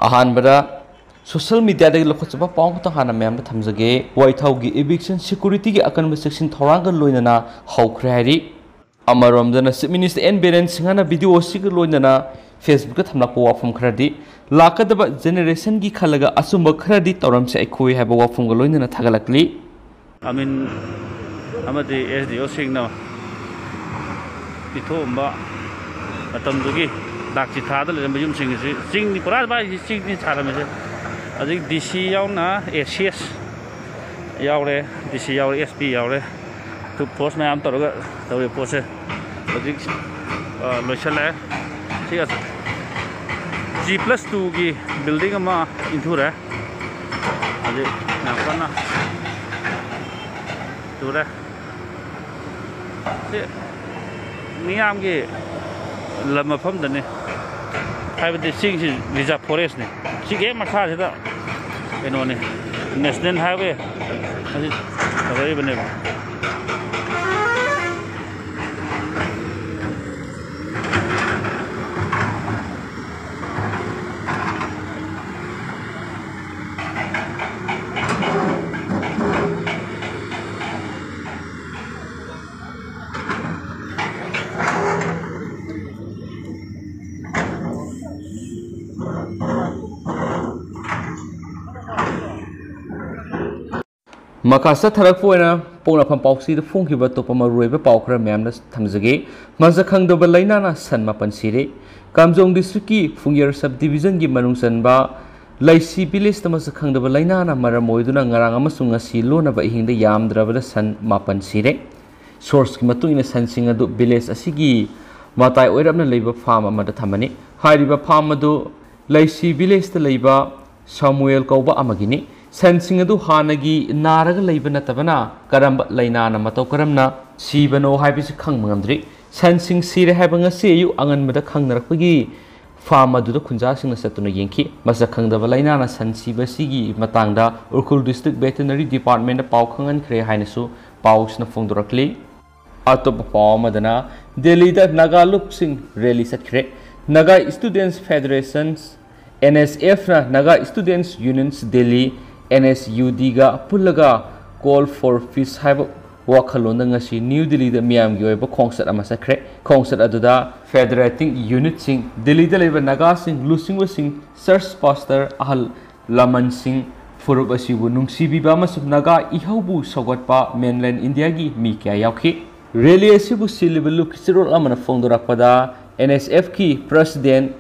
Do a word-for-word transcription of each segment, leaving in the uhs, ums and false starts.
ꯑꯍꯥꯟꯕꯗ ꯁꯣꯁꯤꯌꯦꯜ ꯃꯤꯗꯤꯌꯥꯗꯒꯤ ꯂꯧꯈꯠꯆꯕ ꯄꯥꯎ ꯑꯃꯈꯛꯇꯪ ꯍꯥꯟꯅ ꯃꯌꯥꯝꯗ ꯊꯝꯖꯒꯦ꯫ ꯋꯥꯏꯊꯧꯒꯤ ꯏꯚꯤꯛꯁꯟ ꯁꯦꯀ꯭ꯌꯨꯔꯤꯇꯤꯒꯤ ꯑꯀꯟꯕ ꯆꯦꯛꯁꯤꯟ ꯊꯧꯔꯥꯡꯒ ꯂꯣꯏꯅꯅ ꯍꯧꯈ꯭ꯔꯦ ꯍꯥꯏꯔꯤ꯫ ꯑꯃꯔꯣꯝꯗꯅ ꯆꯤꯐ ꯃꯤꯅꯤꯁꯇꯔ ꯑꯦꯟ ꯕꯤꯔꯦꯟ ꯁꯤꯡꯍꯅ ꯚꯤꯗꯤꯑꯣ ꯑꯁꯤꯒ ꯂꯣꯏꯅꯅ ꯐꯦꯁꯕꯨꯛꯇ ꯊꯝꯂꯛꯄ ꯋꯥꯐꯝ ꯈꯔꯗꯤ, ꯂꯥꯛꯀꯗꯕ ꯖꯦꯅꯦꯔꯦꯁꯟꯒꯤ ꯈꯜꯂꯒ ꯑꯆꯨꯝꯕ ꯈꯔꯗꯤ ꯇꯧꯔꯝꯁꯦ ꯑꯩꯈꯣꯏ ꯍꯥꯏꯕ ꯋꯥꯐꯝꯒ ꯂꯣꯏꯅꯅ ꯊꯥꯒꯠꯂꯛꯂꯤ꯫ ꯑꯃꯤꯟ ꯑꯃꯗꯤ ꯑꯦꯁ ꯗꯤ ꯑꯣꯁꯤꯡꯅ ꯄꯤꯊꯣꯛꯑꯝꯕ ꯃꯇꯝꯗꯨꯒꯤ ꯗꯥꯛ ꯆꯤꯊꯥꯗ ꯂꯩꯔꯝꯕ ꯌꯨꯝꯁꯤꯡ ꯑꯁꯤ ꯆꯤꯡꯅꯤ, ꯄꯨꯔꯥ ꯚꯥꯏ, ꯆꯤꯡꯅꯤ ꯁꯥꯔꯝꯃꯤꯁꯦ꯫ ꯍꯧꯖꯤꯛ ꯗꯤ ꯁꯤ ꯌꯥꯎꯅ ꯑꯦ ꯁꯤ ꯑꯦꯁ ꯌꯥꯎꯔꯦ, ꯗꯤ ꯁꯤ ꯌꯥꯎꯔꯦ, ꯑꯦꯁ ꯄꯤ ꯌꯥꯎꯔꯦ, ꯐꯣꯔꯁ ꯃꯌꯥꯝ ꯇꯧꯔꯒ ꯇꯧꯔꯤꯕ ꯄꯣꯠꯁꯦ꯫ ꯍꯧꯖꯤꯛ, ꯑ, ꯂꯣꯏꯁꯤꯜꯂꯛꯑꯦ꯫ ꯁꯤ ꯖꯤ ꯄ꯭ꯂꯁ ꯇꯨꯒꯤ ꯕꯤꯜꯗꯤꯡ ꯑꯃ ꯏꯟꯊꯨꯔꯦ꯫ ꯍꯧꯖꯤꯛ ꯌꯥꯝ ꯀꯟꯅ ꯇꯨꯔꯦ꯫ ꯁꯤ ꯃꯤꯌꯥꯝꯒꯤ ꯂꯝ ꯃꯐꯝꯗꯅꯤ, ꯍꯥꯏꯕꯗꯤ ꯆꯤꯡꯁꯤ ꯔꯤꯖꯥꯔꯚ ꯐꯣꯔꯦꯁꯅꯤ꯫ ꯁꯤꯒꯤ ꯍꯦꯛ ꯃꯈꯥꯁꯤꯗ ꯀꯩꯅꯣꯅꯤ, ꯅꯦꯁꯅꯦꯜ ꯍꯥꯏꯋꯦ ꯑꯁꯤ ꯇꯧꯔꯛꯏꯕꯅꯦꯕ꯫ ꯃꯈꯥ ꯆꯠꯊꯔꯛꯄ ꯑꯣꯏꯅ ꯄꯣꯛꯅꯐꯝ ꯄꯥꯎꯆꯦꯗ ꯐꯣꯡꯈꯤꯕ ꯑꯇꯣꯞꯄ ꯃꯔꯨꯑꯣꯏꯕ ꯄꯥꯎ ꯈꯔ ꯃꯌꯥꯝꯅ ꯊꯝꯖꯒꯦ꯫ ꯃꯁꯛ ꯈꯪꯗꯕ ꯂꯥꯏꯅꯥꯅ ꯁꯟ ꯃꯥꯄꯟ ꯁꯤꯔꯦ꯫ ꯀꯥꯝꯖꯣꯡ ꯗꯤꯁꯇ꯭ꯔꯤꯛꯀꯤ ꯐꯨꯡꯌꯔ ꯁꯕ ꯗꯤꯕꯤꯖꯟꯒꯤ ꯃꯅꯨꯡ ꯆꯟꯕ ꯂꯩꯁꯤ ꯚꯤꯂꯦꯖꯇ ꯃꯁꯛ ꯈꯪꯗꯕ ꯂꯥꯏꯅꯥꯅ ꯃꯔꯝ ꯑꯣꯏꯗꯨꯅ ꯉꯔꯥꯡ ꯑꯃꯁꯨꯡ ꯉꯁꯤ ꯂꯣꯟꯅꯕ ꯑꯍꯤꯡꯗ ꯌꯥꯝꯗ꯭ꯔꯕꯗ ꯁꯟ ꯃꯥꯄꯟ ꯁꯤꯔꯦ꯫ ꯁꯣꯔꯁꯀꯤ ꯃꯇꯨꯡ ꯏꯟꯅ ꯁꯟꯁꯤꯡ ꯑꯗꯨ ꯚꯤꯂꯦꯖ ꯑꯁꯤꯒꯤ ꯃꯇꯥꯏ ꯑꯣꯏꯔꯞꯅ ꯂꯩꯕ ꯐꯥꯔꯝ ꯑꯃꯗ ꯊꯝꯕꯅꯤ꯫ ꯍꯥꯏꯔꯤꯕ ꯐꯥꯔꯝ ꯑꯗꯨ ꯂꯩꯁꯤ ꯚꯤꯂꯦꯖꯇ ꯂꯩꯕ ꯁꯥꯃꯨꯑꯦꯜ ꯀꯧꯕ ꯑꯃꯒꯤꯅꯤ꯫ ꯁꯟꯁꯤꯡ ꯑꯗꯨ ꯍꯥꯟꯅꯒꯤ ꯅꯥꯔꯒ ꯂꯩꯕ ꯅꯠꯇꯕꯅ ꯀꯔꯝꯕ ꯂꯥꯏꯅꯥꯅ ꯃꯇꯧ ꯀꯔꯝꯅ ꯁꯤꯕꯅꯣ ꯍꯥꯏꯕꯁꯤ ꯈꯪꯕ ꯉꯝꯗ꯭ꯔꯤ꯫ ꯁꯟꯁꯤꯡ ꯁꯤꯔꯦ ꯍꯥꯏꯕ ꯉꯁꯤ ꯑꯌꯨꯛ ꯑꯉꯟꯕꯗ ꯈꯪꯅꯔꯛꯄꯒꯤ ꯐꯥꯔꯝ ꯑꯗꯨꯗ ꯈꯨꯟꯖꯥꯁꯤꯡꯅ ꯆꯠꯇꯨꯅ ꯌꯦꯡꯈꯤ꯫ ꯃꯁꯛ ꯈꯪꯗꯕ ꯂꯥꯏꯅꯥꯅ ꯁꯟ ꯁꯤꯕ ꯑꯁꯤꯒꯤ ꯃꯇꯥꯡꯗ ꯎꯈ꯭ꯔꯨꯜ ꯗꯤꯁꯇ꯭ꯔꯤꯛ ꯚꯦꯇꯦꯅꯔꯤ ꯗꯤꯄꯥꯔꯠꯃꯦꯟꯗ ꯄꯥꯎ ꯈꯪꯍꯟꯈ꯭ꯔꯦ ꯍꯥꯏꯅꯁꯨ ꯄꯥꯎꯁꯤꯅ ꯐꯣꯡꯗꯣꯔꯛꯂꯤ꯫ ꯑꯇꯣꯞꯄ ꯄꯥꯎ ꯑꯃꯗꯅ ꯗꯦꯜꯂꯤꯗ ꯅꯥꯒꯥ ꯂꯨꯞꯁꯤꯡ ꯔꯦꯂꯤ ꯆꯠꯈ꯭ꯔꯦ꯫ Naga ꯁ꯭ꯇꯨꯗꯦꯟꯠꯁ ꯐꯦꯗꯔꯦꯁꯟꯁ, NSFꯅ Naga Students Unions Delhi, NSUDꯒ ꯄꯨꯜꯂꯒ Call for Peace ꯍꯥꯏꯕ ꯋꯥꯈꯜꯂꯣꯟꯗ ꯉꯁꯤ ꯅ꯭ꯌꯨ ꯗꯤꯜꯂꯤꯗ ꯃꯤꯌꯥꯝꯒꯤ ꯑꯣꯏꯕ ꯈꯣꯡꯆꯠ ꯑꯃ ꯆꯠꯈ꯭ꯔꯦ꯫ ꯈꯣꯡꯆꯠ ꯑꯗꯨꯗ Federating Unitꯁꯤꯡ, ꯗꯤꯜꯂꯤꯗ ꯂꯩꯕ ꯅꯥꯒꯥꯁꯤꯡ, ꯂꯨꯆꯤꯡꯕꯁꯤꯡ, Church Pastor, ꯑꯍꯜ ꯂꯃꯟꯁꯤꯡ, ꯐꯨꯔꯨꯞ ꯑꯁꯤꯕꯨ ꯅꯨꯡꯁꯤꯕꯤꯕ ꯑꯃꯁꯨꯡ ꯅꯥꯒꯥ ꯏꯍꯧꯕꯨ ꯁꯧꯒꯠꯄ mainland Indiaꯒꯤ ꯃꯤ ꯀꯌꯥ ꯌꯥꯎꯈꯤ꯫ ꯔꯦꯂꯤ ꯑꯁꯤꯕꯨ ꯁꯤꯜꯂꯤꯕ ꯂꯨꯞꯀꯤ ꯆꯦꯔꯣꯜ ꯑꯃꯅ ꯐꯣꯡꯗꯣꯔꯛꯄꯗ, NSFꯀꯤ President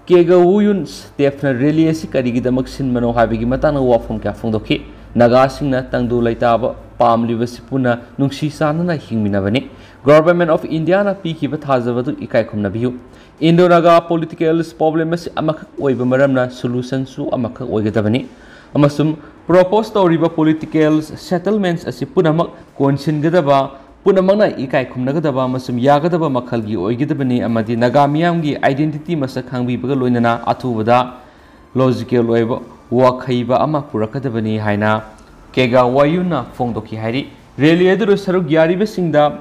ꯀꯦꯒꯥ ꯋꯨꯌꯨꯟ ꯁ꯭ꯇꯦꯐꯅ ꯔꯦꯂꯤ ꯑꯁꯤ ꯀꯔꯤꯒꯤꯗꯃꯛ ꯁꯤꯟꯕꯅꯣ ꯍꯥꯏꯕꯒꯤ ꯃꯇꯥꯡꯗ ꯋꯥꯐꯝ ꯀꯌꯥ ꯐꯣꯡꯗꯣꯛꯈꯤ꯫ ꯅꯥꯒꯥꯁꯤꯡꯅ ꯇꯪꯗꯨ ꯂꯩꯇꯥꯕ ꯄꯥꯝꯂꯤꯕꯁꯤ ꯄꯨꯟꯅ ꯅꯨꯡꯁꯤ ꯆꯥꯟꯅꯅ ꯍꯤꯡꯃꯤꯟꯅꯕꯅꯤ꯫ Government of Indiaꯅ ꯄꯤꯈꯤꯕ ꯊꯥꯖꯕꯗꯨ ꯏꯀꯥꯏ ꯈꯨꯝꯅꯕꯤꯌꯨ꯫ Indo-Naga political problem ꯑꯁꯤ ꯑꯃꯈꯛ ꯑꯣꯏꯕ ꯃꯔꯝꯅ solutionꯁꯨ ꯑꯃꯈꯛ ꯑꯣꯏꯒꯗꯕꯅꯤ, ꯑꯃꯁꯨꯡ propose ꯇꯧꯔꯤꯕ political settlements ꯑꯁꯤ ꯄꯨꯝꯅꯃꯛ ꯀꯣꯟꯁꯤꯟꯒꯗꯕ, ꯄꯨꯝꯅꯃꯛꯅ ꯏꯀꯥꯏ ꯈꯨꯝꯅꯒꯗꯕ ꯑꯃꯁꯨꯡ ꯌꯥꯒꯗꯕ ꯃꯈꯜꯒꯤ ꯑꯣꯏꯒꯗꯕꯅꯤ, ꯑꯃꯗꯤ ꯅꯥꯒꯥ ꯃꯤꯌꯥꯝꯒꯤ identity ꯃꯁꯛ ꯈꯪꯕꯤꯕꯒ ꯂꯣꯏꯅꯅ ꯑꯊꯨꯕꯗ logical ꯑꯣꯏꯕ ꯋꯥꯈꯩꯕ ꯑꯃ ꯄꯨꯔꯛꯀꯗꯕꯅꯤ ꯍꯥꯏꯅ ꯀꯦꯒꯥ ꯋꯥꯌꯨꯟꯅ ꯐꯣꯡꯗꯣꯛꯈꯤ ꯍꯥꯏꯔꯤ꯫ ꯔꯦꯂꯤ ꯑꯗꯨꯗ ꯁꯔꯨꯛ ꯌꯥꯔꯤꯕꯁꯤꯡꯗ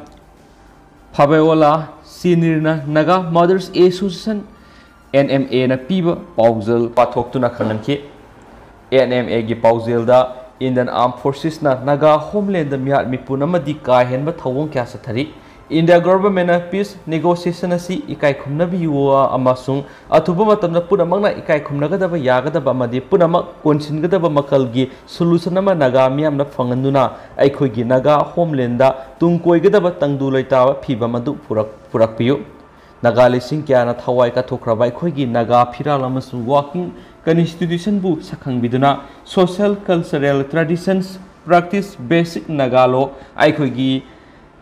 ꯐꯥꯕꯦꯋꯥꯂꯥ ꯁꯤꯅꯤꯔꯅ Naga Mothers Association, NMAꯅ ꯄꯤꯕ ꯄꯥꯎꯖꯦꯜ ꯄꯥꯊꯣꯛꯇꯨꯅ ꯈꯪꯍꯟꯈꯤ꯫ NMAꯒꯤ ꯄꯥꯎꯖꯦꯜꯗ Indian Armed Forcesꯅ ꯅꯥꯒꯥ homelandꯗ ꯃꯤꯍꯥꯠ ꯃꯤꯄꯨꯟ ꯑꯃꯗꯤ ꯀꯥ ꯍꯦꯟꯕ ꯊꯧꯑꯣꯡ ꯀꯌꯥ ꯆꯠꯊꯔꯤ꯫ India Governmentꯅ peace negotiation ꯑꯁꯤ ꯏꯀꯥꯏ ꯈꯨꯝꯅꯕꯤꯌꯨ ꯑꯃꯁꯨꯡ ꯑꯊꯨꯕ ꯃꯇꯝꯗ ꯄꯨꯝꯅꯃꯛꯅ ꯏꯀꯥꯏ ꯈꯨꯝꯅꯒꯗꯕ, ꯌꯥꯒꯗꯕ ꯑꯃꯗꯤ ꯄꯨꯝꯅꯃꯛ ꯀꯣꯟꯁꯤꯟꯒꯗꯕ ꯃꯈꯜꯒꯤ solution ꯑꯃ ꯅꯥꯒꯥ ꯃꯤꯌꯥꯝꯅ ꯐꯪꯍꯟꯗꯨꯅ ꯑꯩꯈꯣꯏꯒꯤ ꯅꯥꯒꯥ homelandꯗ ꯇꯨꯡ ꯀꯣꯏꯒꯗꯕ ꯇꯪꯗꯨ ꯂꯩꯇꯥꯕ ꯐꯤꯕꯝ ꯑꯗꯨ ꯄꯨꯔꯛ-, ꯄꯨꯔꯛꯄꯤꯌꯨ꯫ ꯅꯥꯒꯥ ꯂꯤꯁꯤꯡ ꯀꯌꯥꯅ ꯊꯋꯥꯏ ꯀꯠꯊꯣꯛꯈ꯭ꯔꯕ ꯑꯩꯈꯣꯏꯒꯤ ꯅꯥꯒꯥ ꯐꯤꯔꯥꯜ ꯑꯃꯁꯨꯡ working constitutionꯕꯨ ꯁꯛꯈꯪꯕꯤꯗꯨꯅ social cultural traditions, practice, basic Naga law, ꯑꯩꯈꯣꯏꯒꯤ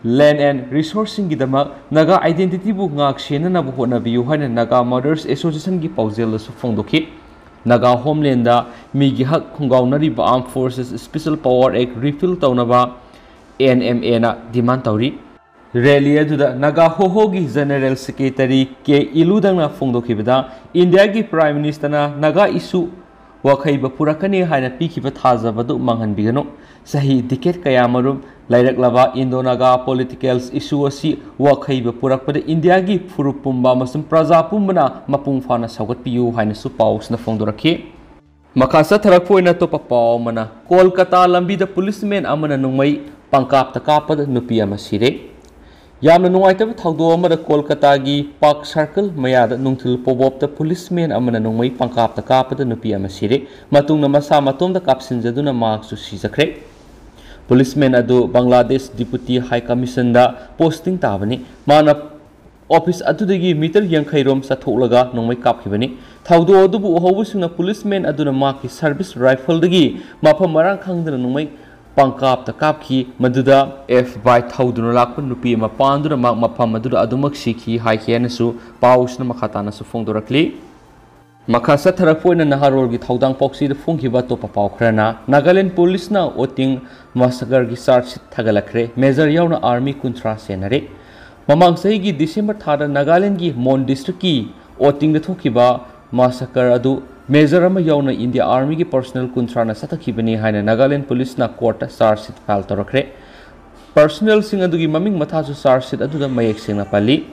land and resourceꯁꯤꯡꯒꯤꯗꯃꯛ ꯅꯥꯒꯥ identityꯕꯨ ꯉꯥꯛ ꯁꯦꯟꯅꯅꯕ ꯍꯣꯠꯅꯕꯤꯌꯨ ꯍꯥꯏꯅ Naga Mothers Associationꯒꯤ ꯄꯥꯎꯖꯦꯜꯗꯁꯨ ꯐꯣꯡꯗꯣꯛꯈꯤ꯫ ꯅꯥꯒꯥ homelandꯗ ꯃꯤꯒꯤ ꯍꯛ ꯈꯣꯡꯒꯥꯎꯅꯔꯤꯕ Armed Forces Special Power Act repeal ꯇꯧꯅꯕ NMAꯅ demand ꯇꯧꯔꯤ꯫ ꯔꯦꯂꯤ ꯑꯗꯨꯗ ꯅꯥꯒꯥ ꯍꯣꯍꯣꯒꯤ General Secretary ꯀꯦ ꯏꯂꯨꯗꯪꯅ ꯐꯣꯡꯗꯣꯛꯈꯤꯕꯗ, ꯏꯟꯗꯤꯌꯥꯒꯤ Prime Ministerꯅ ꯅꯥꯒꯥ issue ꯋꯥꯈꯩꯕ ꯄꯨꯔꯛꯀꯅꯤ ꯍꯥꯏꯅ ꯄꯤꯈꯤꯕ ꯊꯥꯖꯕꯗꯨ ꯃꯥꯡꯍꯟꯕꯤꯒꯅꯨ꯫ ꯆꯍꯤ decade ꯀꯌꯥꯃꯔꯨꯝ ꯂꯩꯔꯛꯂꯕ Indo-Naga political issue ꯑꯁꯤ ꯋꯥꯈꯩꯕ ꯄꯨꯔꯛꯄꯗ ꯏꯟꯗꯤꯌꯥꯒꯤ ꯐꯨꯔꯨꯞ ꯄꯨꯝꯕ ꯑꯃꯁꯨꯡ ꯄ꯭ꯔꯖꯥ ꯄꯨꯝꯕꯅ ꯃꯄꯨꯡ ꯐꯥꯅ ꯁꯧꯒꯠꯄꯤꯌꯨ ꯍꯥꯏꯅꯁꯨ ꯄꯥꯎꯁꯤꯅ ꯐꯣꯡꯗꯣꯔꯛꯈꯤ꯫ ꯃꯈꯥ ꯆꯠꯊꯔꯛꯄ ꯑꯣꯏꯅ ꯑꯇꯣꯞꯄ ꯄꯥꯎ ꯑꯃꯅ, ꯀꯣꯜꯀꯇꯥ ꯂꯝꯕꯤꯗ policeman ꯑꯃꯅ ꯅꯣꯡꯃꯩ ꯄꯪꯀꯥꯞꯇ ꯀꯥꯞꯄꯗ ꯅꯨꯄꯤ ꯑꯃ ꯁꯤꯔꯦ꯫ ꯌꯥꯝꯅ ꯅꯨꯡꯉꯥꯏꯇꯕ ꯊꯧꯗꯣꯛ ꯑꯃꯗ ꯀꯣꯜꯀꯇꯥꯒꯤ Park Circle ꯃꯌꯥꯗ ꯅꯨꯡꯊꯤꯜ ꯄꯣꯕꯣꯞꯇ policeman ꯑꯃꯅ ꯅꯣꯡꯃꯩ ꯄꯪꯀꯥꯞꯇ ꯀꯥꯞꯄꯗ ꯅꯨꯄꯤ ꯑꯃ ꯁꯤꯔꯦ꯫ ꯃꯇꯨꯡꯗ ꯃꯁꯥ ꯃꯇꯣꯝꯇ ꯀꯥꯞꯁꯤꯟꯖꯗꯨꯅ ꯃꯍꯥꯛꯁꯨ ꯁꯤꯖꯈ꯭ꯔꯦ꯫ Policeman ꯑꯗꯨ ꯕꯪꯒ꯭ꯂꯥꯗꯦꯁ Deputy High Commissionꯗ posting ꯇꯥꯕꯅꯤ꯫ ꯃꯥꯅ office ꯑꯗꯨꯗꯒꯤ meter ꯌꯥꯡꯈꯩ ꯔꯣꯝ ꯆꯠꯊꯣꯛꯂꯒ ꯅꯣꯡꯃꯩ ꯀꯥꯞꯈꯤꯕꯅꯤ꯫ ꯊꯧꯗꯣꯛ ꯑꯗꯨꯕꯨ ꯎꯍꯧꯕꯁꯤꯡꯅ policeman ꯑꯗꯨꯅ ꯃꯍꯥꯛꯀꯤ service rifleꯗꯒꯤ ꯃꯐꯝ ꯃꯔꯥꯡ ꯈꯪꯗꯅ ꯅꯣꯡꯃꯩ ꯄꯪꯀꯥꯞꯇ ꯀꯥꯞꯈꯤ꯫ ꯃꯗꯨꯗ F bike ꯊꯧꯗꯨꯅ ꯂꯥꯛꯄ ꯅꯨꯄꯤ ꯑꯃ ꯄꯥꯟꯗꯨꯅ ꯃꯍꯥꯛ ꯃꯐꯝ ꯑꯗꯨꯗ ꯑꯗꯨꯃꯛ ꯁꯤꯈꯤ ꯍꯥꯏꯈꯤ ꯍꯥꯏꯅꯁꯨ ꯄꯥꯎꯁꯤꯅ ꯃꯈꯥ ꯇꯥꯅꯁꯨ ꯐꯣꯡꯗꯣꯔꯛꯂꯤ꯫ ꯃꯈꯥ ꯆꯠꯊꯔꯛꯄ ꯑꯣꯏꯅ ꯅꯍꯥꯔꯣꯜꯒꯤ ꯊꯧꯗꯥꯡ ꯄꯥꯎꯆꯦꯗ ꯐꯣꯡꯈꯤꯕ ꯑꯇꯣꯞꯄ ꯄꯥꯎ ꯈꯔꯅ, ꯅꯥꯒꯥꯂꯦꯟ ꯄꯨꯂꯤꯁꯅ ꯑꯣꯇꯤꯡ massacreꯒꯤ charge sheet ꯊꯥꯒꯠꯂꯛꯈ꯭ꯔꯦ꯫ Major ꯌꯥꯎꯅ army ꯀꯨꯟꯊ꯭ꯔꯥ ꯆꯦꯟꯅꯔꯦ꯫ ꯃꯃꯥꯡ ꯆꯍꯤꯒꯤ December ꯊꯥꯗ ꯅꯥꯒꯥꯂꯦꯟꯒꯤ ꯃꯣꯟ districtꯀꯤ ꯑꯣꯇꯤꯡꯗ ꯊꯣꯛꯈꯤꯕ massacre ꯑꯗꯨ major ꯑꯃ ꯌꯥꯎꯅ India Armyꯒꯤ personnel ꯀꯨꯟꯊ꯭ꯔꯥꯅ ꯆꯠꯊꯈꯤꯕꯅꯤ ꯍꯥꯏꯅ ꯅꯥꯒꯥꯂꯦꯟ ꯄꯨꯂꯤꯁꯅ courtꯇ charge sheet file ꯇꯧꯔꯛꯈ꯭ꯔꯦ꯫ Personnelꯁꯤꯡ ꯑꯗꯨꯒꯤ ꯃꯃꯤꯡ ꯃꯊꯥꯁꯨ charge sheet ꯑꯗꯨꯗ ꯃꯌꯦꯛ ꯁꯦꯡꯅ ꯄꯜꯂꯤ꯫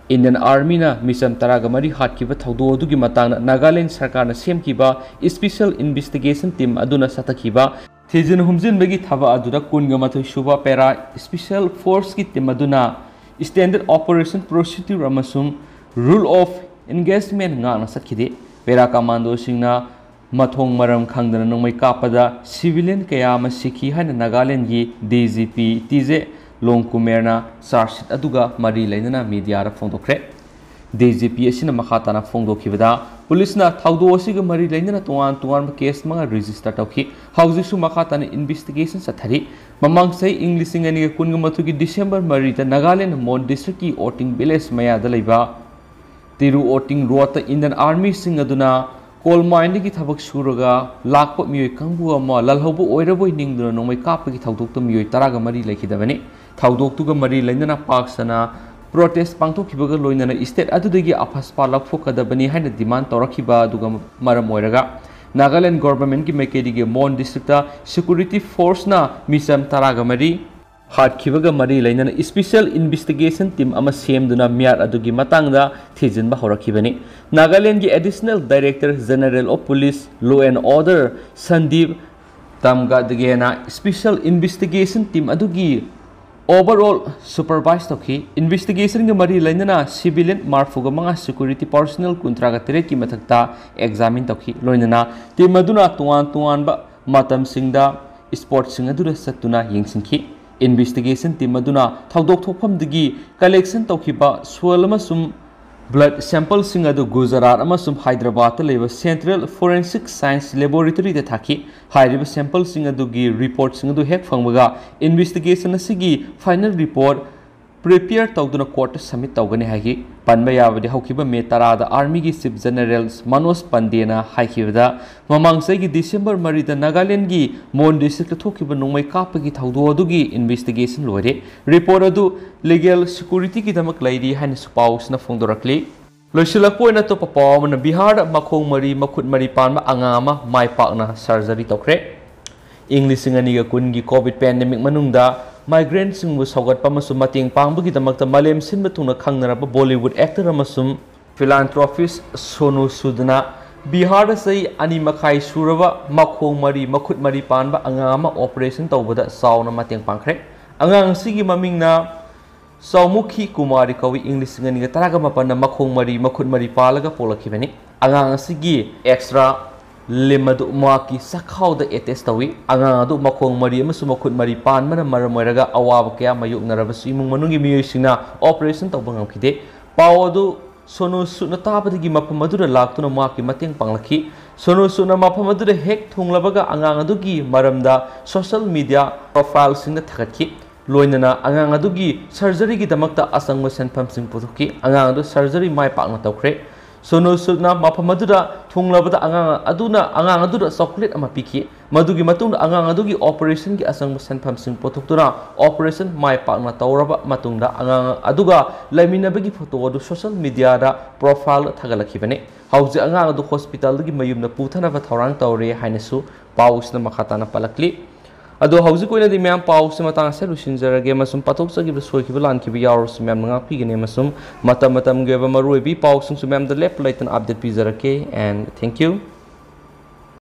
Indian Armyꯅ ꯃꯤꯆꯝ ꯇꯔꯥꯒ ꯃꯔꯤ ꯍꯥꯠꯈꯤꯕ ꯊꯧꯗꯣꯛ ꯑꯗꯨꯒꯤ ꯃꯇꯥꯡꯗ ꯅꯥꯒꯥꯂꯦꯟ ꯁꯔꯀꯥꯔꯅ ꯁꯦꯝꯈꯤꯕ special investigation team ꯑꯗꯨꯅ ꯆꯠꯊꯈꯤꯕ ꯊꯤꯖꯤꯟ ꯍꯨꯝꯖꯤꯟꯕꯒꯤ ꯊꯕꯛ ꯑꯗꯨꯗ ꯀꯨꯟꯒ ꯃꯥꯊꯣꯏ ꯁꯨꯕ Para Special Forceꯀꯤ team ꯑꯗꯨꯅ standard operation procedure ꯑꯃꯁꯨꯡ rule of engagement ꯉꯥꯛꯅ ꯆꯠꯈꯤꯗꯦ꯫ Para commandoꯁꯤꯡꯅ ꯃꯊꯣꯡ ꯃꯔꯝ ꯈꯪꯗꯅ ꯅꯣꯡꯃꯩ ꯀꯥꯞꯄꯗ civilian ꯀꯌꯥ ꯑꯃ ꯁꯤꯈꯤ ꯍꯥꯏꯅ ꯅꯥꯒꯥꯂꯦꯟꯒꯤ DGP ꯇꯤ ꯖꯦ ꯂꯣꯡꯀꯨꯃꯦꯔꯅ charge sheet ꯑꯗꯨꯒ ꯃꯔꯤ ꯂꯩꯅꯅ mediaꯗ ꯐꯣꯡꯗꯣꯛꯈ꯭ꯔꯦ꯫ DGP ꯑꯁꯤꯅ ꯃꯈꯥ ꯇꯥꯅ ꯐꯣꯡꯗꯣꯛꯈꯤꯕꯗ, ꯄꯨꯂꯤꯁꯅ ꯊꯧꯗꯣꯛ ꯑꯁꯤꯒ ꯃꯔꯤ ꯂꯩꯅꯅ ꯇꯣꯉꯥꯟ ꯇꯣꯉꯥꯟꯕ case ꯃꯉꯥ register ꯇꯧꯈꯤ꯫ ꯍꯧꯖꯤꯛꯁꯨ ꯃꯈꯥ ꯇꯥꯅ investigation ꯆꯠꯊꯔꯤ꯫ ꯃꯃꯥꯡ ꯆꯍꯤ ꯏꯪ ꯂꯤꯁꯤꯡ ꯑꯅꯤꯒ ꯀꯨꯟꯒ ꯃꯥꯊꯣꯏꯒꯤ December ꯃꯔꯤꯗ ꯅꯥꯒꯥꯂꯦꯟ ꯃꯣꯟ districtꯀꯤ ꯑꯣꯇꯤꯡ village ꯃꯌꯥꯗ ꯂꯩꯕ ꯇꯤꯔꯨ ꯑꯣꯇꯤꯡ roadꯇ Indian Armyꯁꯤꯡ ꯑꯗꯨꯅ coal mineꯗꯒꯤ ꯊꯕꯛ ꯁꯨꯔꯒ ꯂꯥꯛꯄ ꯃꯤꯑꯣꯏ ꯀꯥꯡꯕꯨ ꯑꯃ ꯂꯜꯍꯧꯕ ꯑꯣꯏꯔꯕꯣꯏ ꯅꯤꯡꯗꯨꯅ ꯅꯣꯡꯃꯩ ꯀꯥꯞꯄꯒꯤ ꯊꯧꯗꯣꯛꯇ ꯃꯤꯑꯣꯏ ꯇꯔꯥꯒ ꯃꯔꯤ ꯂꯩꯈꯤꯗꯕꯅꯤ꯫ ꯊꯧꯗꯣꯛꯇꯨꯒ ꯃꯔꯤ ꯂꯩꯅꯅ ꯄꯥꯛ ꯁꯟꯅ protest ꯄꯥꯡꯊꯣꯛꯈꯤꯕꯒ ꯂꯣꯏꯅꯅ state ꯑꯗꯨꯗꯒꯤ ꯑꯐꯁꯄꯥ ꯂꯧꯊꯣꯛꯀꯗꯕꯅꯤ ꯍꯥꯏꯅ demand ꯇꯧꯔꯛꯈꯤꯕ ꯑꯗꯨꯒ ꯃꯔꯝ ꯑꯣꯏꯔꯒ ꯅꯥꯒꯥꯂꯦꯟ governmentꯀꯤ ꯃꯥꯏꯀꯩꯗꯒꯤ ꯃꯣꯟ districtꯇ security forceꯅ ꯃꯤꯆꯝ ꯇꯔꯥꯒ ꯃꯔꯤ, ꯍꯥꯠꯈꯤꯕꯒ ꯃꯔꯤ ꯂꯩꯅꯅ Special Investigation Team ꯑꯃ ꯁꯦꯝꯗꯨꯅ ꯃꯤꯍꯥꯠ ꯑꯗꯨꯒꯤ ꯃꯇꯥꯡꯗ ꯊꯤꯖꯤꯟꯕ ꯍꯧꯔꯛꯈꯤꯕꯅꯤ꯫ ꯅꯥꯒꯥꯂꯦꯟꯗꯒꯤ Additional Director General of Police, Law and Order, Sandeep ꯇꯝꯒꯗꯒꯦꯅ Special Investigation Team ꯑꯗꯨꯒꯤ overall supervise ꯇꯧꯈꯤ꯫ Investigation ꯒ ꯃꯔꯤ ꯂꯩꯅꯅ civilian ꯃꯔꯤꯐꯨꯒ ꯃꯉꯥ, security personnel ꯀꯨꯟꯊ꯭ꯔꯥꯒ ꯇꯔꯦꯠꯀꯤ ꯃꯊꯛꯇ examine ꯇꯧꯈꯤ꯫ ꯂꯣꯏꯅꯅ team ꯑꯗꯨꯅ ꯇꯣꯉꯥꯟ ꯇꯣꯉꯥꯟꯕ ꯃꯇꯝꯁꯤꯡꯗ spotꯁꯤꯡ ꯑꯗꯨꯗ ꯆꯠꯇꯨꯅ ꯌꯦꯡꯁꯤꯟꯈꯤ꯫ Investigation Team ꯑꯗꯨꯅ ꯊꯧꯗꯣꯛ ꯊꯣꯛꯐꯝꯗꯒꯤ collection ꯇꯧꯈꯤꯕ soil ꯑꯃꯁꯨꯡ blood sampleꯁꯤꯡ ꯑꯗꯨ ꯒꯨꯖꯔꯥꯠ ꯑꯃꯁꯨꯡ ꯍꯥꯏꯗ꯭ꯔꯕꯥꯗꯇ ꯂꯩꯕ Central Forensic Science Laboratoryꯗ ꯊꯥꯈꯤ꯫ ꯍꯥꯏꯔꯤꯕ sampleꯁꯤꯡ ꯑꯗꯨꯒꯤ reportꯁꯤꯡ ꯑꯗꯨ ꯍꯦꯛ ꯐꯪꯕꯒ investigation ꯑꯁꯤꯒꯤ final report prepare ꯇꯧꯗꯨꯅ courtꯇ submit ꯇꯧꯒꯅꯤ ꯍꯥꯏꯈꯤ꯫ ꯄꯟꯕ ꯌꯥꯕꯗꯤ ꯍꯧꯈꯤꯕ ꯃꯦ ꯇꯔꯥꯗ armyꯒꯤ Chief General ꯃꯅꯣꯖ ꯄꯟꯗꯦꯅ ꯍꯥꯏꯈꯤꯕꯗ, ꯃꯃꯥꯡ ꯆꯍꯤꯒꯤ December ꯃꯔꯤꯗ ꯅꯥꯒꯥꯂꯦꯟꯗꯒꯤ ꯃꯣꯟ districtꯇ ꯊꯣꯛꯈꯤꯕ ꯅꯣꯡꯃꯩ ꯀꯥꯞꯄꯒꯤ ꯊꯧꯗꯣꯛ ꯑꯗꯨꯒꯤ investigation ꯂꯣꯏꯔꯦ꯫ Report ꯑꯗꯨ legal securityꯒꯤꯗꯃꯛ ꯂꯩꯔꯤ ꯍꯥꯏꯅꯁꯨ ꯄꯥꯎꯁꯤꯅ ꯐꯣꯡꯗꯣꯔꯛꯂꯤ꯫ ꯂꯣꯏꯁꯤꯜꯂꯛꯄ ꯑꯣꯏꯅ ꯑꯇꯣꯞꯄ ꯄꯥꯎ ꯑꯃꯅ, ꯕꯤꯍꯥꯔꯗ ꯃꯈꯣꯡ ꯃꯔꯤ, ꯃꯈꯨꯠ ꯃꯔꯤ ꯄꯥꯟꯕ ꯑꯉꯥꯡ ꯑꯃ ꯃꯥꯏ ꯄꯥꯛꯅ surgery ꯇꯧꯈ꯭ꯔꯦ꯫ ꯏꯪ ꯂꯤꯁꯤꯡ ꯑꯅꯤꯒ ꯀꯨꯟꯒꯤ COVID pandemic ꯃꯅꯨꯡꯗ migrantꯁꯤꯡꯕꯨ ꯁꯧꯒꯠꯄ ꯑꯃꯁꯨꯡ ꯃꯇꯦꯡ ꯄꯥꯡꯕꯒꯤꯗꯃꯛꯇ ꯃꯥꯂꯦꯝ ꯁꯤꯟꯕ ꯊꯨꯡꯅ ꯈꯪꯅꯔꯕ Bollywood actor ꯑꯃꯁꯨꯡ philanthropist ꯁꯣꯅꯨ ꯁꯨꯗꯅ ꯕꯤꯍꯥꯔꯗ ꯆꯍꯤ ꯑꯅꯤ ꯃꯈꯥꯏ ꯁꯨꯔꯕ ꯃꯈꯣꯡ ꯃꯔꯤ, ꯃꯈꯨꯠ ꯃꯔꯤ ꯄꯥꯟꯕ ꯑꯉꯥꯡ ꯑꯃ operation ꯇꯧꯕꯗ ꯆꯥꯎꯅ ꯃꯇꯦꯡ ꯄꯥꯡꯈ꯭ꯔꯦ꯫ ꯑꯉꯥꯡ ꯑꯁꯤꯒꯤ ꯃꯃꯤꯡꯅ ꯆꯥꯎꯃꯨꯈꯤ ꯀꯨꯃꯥꯔꯤ ꯀꯧꯏ꯫ ꯏꯪ ꯂꯤꯁꯤꯡ ꯑꯅꯤꯒ ꯇꯔꯥꯒ ꯃꯥꯄꯟꯗ ꯃꯈꯣꯡ ꯃꯔꯤ, ꯃꯈꯨꯠ ꯃꯔꯤ ꯄꯥꯜꯂꯒ ꯄꯣꯛꯂꯛꯈꯤꯕꯅꯤ꯫ ꯑꯉꯥꯡ ꯑꯁꯤꯒꯤ extra limb ꯑꯗꯨ ꯃꯍꯥꯛꯀꯤ ꯆꯈꯥꯎꯗ attach ꯇꯧꯏ꯫ ꯑꯉꯥꯡ ꯑꯗꯨ ꯃꯈꯣꯡ ꯃꯔꯤ ꯑꯃꯁꯨꯡ ꯃꯈꯨꯠ ꯃꯔꯤ ꯄꯥꯟꯕꯅ ꯃꯔꯝ ꯑꯣꯏꯔꯒ ꯑꯋꯥꯕ ꯀꯌꯥ ꯃꯥꯌꯣꯛꯅꯔꯕꯁꯨ ꯏꯃꯨꯡ ꯃꯅꯨꯡꯒꯤ ꯃꯤꯑꯣꯏꯁꯤꯡꯅ operation ꯇꯧꯕ ꯉꯝꯈꯤꯗꯦ꯫ ꯄꯥꯎ ꯑꯗꯨ ꯁꯣꯅꯨ ꯁꯨꯗꯅ ꯇꯥꯕꯗꯒꯤ ꯃꯐꯝ ꯑꯗꯨꯗ ꯂꯥꯛꯇꯨꯅ ꯃꯍꯥꯛꯀꯤ ꯃꯇꯦꯡ ꯄꯥꯡꯂꯛꯈꯤ꯫ ꯁꯣꯅꯨ ꯁꯨꯗꯅ ꯃꯐꯝ ꯑꯗꯨꯗ ꯍꯦꯛ ꯊꯨꯡꯂꯕꯒ ꯑꯉꯥꯡ ꯑꯗꯨꯒꯤ ꯃꯔꯝꯗ social media profileꯁꯤꯡꯗ ꯊꯥꯒꯠꯈꯤ꯫ ꯂꯣꯏꯅꯅ ꯑꯉꯥꯡ ꯑꯗꯨꯒꯤ surgeryꯒꯤꯗꯃꯛꯇ ꯑꯆꯪꯕ ꯁꯦꯟꯐꯝꯁꯤꯡ ꯄꯨꯊꯣꯛꯈꯤ꯫ ꯑꯉꯥꯡ ꯑꯗꯨ surgery ꯃꯥꯏ ꯄꯥꯛꯅ ꯇꯧꯈ꯭ꯔꯦ꯫ ꯁꯣꯅꯨ ꯁꯨꯗꯅ ꯃꯐꯝ ꯑꯗꯨꯗ ꯊꯨꯡꯂꯕꯗ ꯑꯉꯥꯡ ꯑꯗꯨꯅ, ꯑꯉꯥꯡ ꯑꯗꯨꯗ chocolate ꯑꯃ ꯄꯤꯈꯤ꯫ ꯃꯗꯨꯒꯤ ꯃꯇꯨꯡꯗ ꯑꯉꯥꯡ ꯑꯗꯨꯒꯤ operationꯒꯤ ꯑꯆꯪꯕ ꯁꯦꯟꯐꯝꯁꯤꯡ ꯄꯨꯊꯣꯛꯇꯨꯅ operation ꯃꯥꯏ ꯄꯥꯛꯅ ꯇꯧꯔꯕ ꯃꯇꯨꯡꯗ ꯑꯉꯥꯡ ꯑꯗꯨꯒ ꯂꯩꯃꯤꯟꯅꯕꯒꯤ photo ꯑꯗꯨ social mediaꯗ profile ꯊꯥꯒꯠꯂꯛꯈꯤꯕꯅꯤ꯫ ꯍꯧꯖꯤꯛ ꯑꯉꯥꯡ ꯑꯗꯨ hospitalꯗꯒꯤ ꯃꯌꯨꯝꯗ ꯄꯨꯊꯅꯕ ꯊꯧꯔꯥꯡ ꯇꯧꯔꯤ ꯍꯥꯏꯅꯁꯨ ꯄꯥꯎꯁꯤꯅ ꯃꯈꯥ ꯇꯥꯅ ꯄꯜꯂꯛꯂꯤ꯫ ꯑꯗꯣ ꯍꯧꯖꯤꯛ ꯑꯣꯏꯅꯗꯤ ꯃꯌꯥꯝ ꯄꯥꯎꯁꯦ ꯃꯇꯥꯡ ꯑꯁꯤꯗ ꯂꯣꯏꯁꯤꯟꯖꯔꯒꯦ, ꯑꯃꯁꯨꯡ ꯄꯥꯊꯣꯛꯆꯈꯤꯕ ꯁꯣꯏꯈꯤꯕ ꯂꯥꯟꯈꯤꯕ ꯌꯥꯎꯔꯁꯨ ꯃꯌꯥꯝꯅ ꯉꯥꯛꯄꯤꯒꯅꯤ, ꯑꯃꯁꯨꯡ ꯃꯇꯝ ꯃꯇꯝꯒꯤ ꯑꯣꯏꯕ ꯃꯔꯨꯑꯣꯏꯕ ꯄꯥꯎꯁꯤꯡꯁꯨ ꯃꯌꯥꯝꯗ ꯂꯦꯞꯄ ꯂꯩꯇꯅ update ꯄꯤꯖꯔꯛꯀꯦ꯫ And thank you.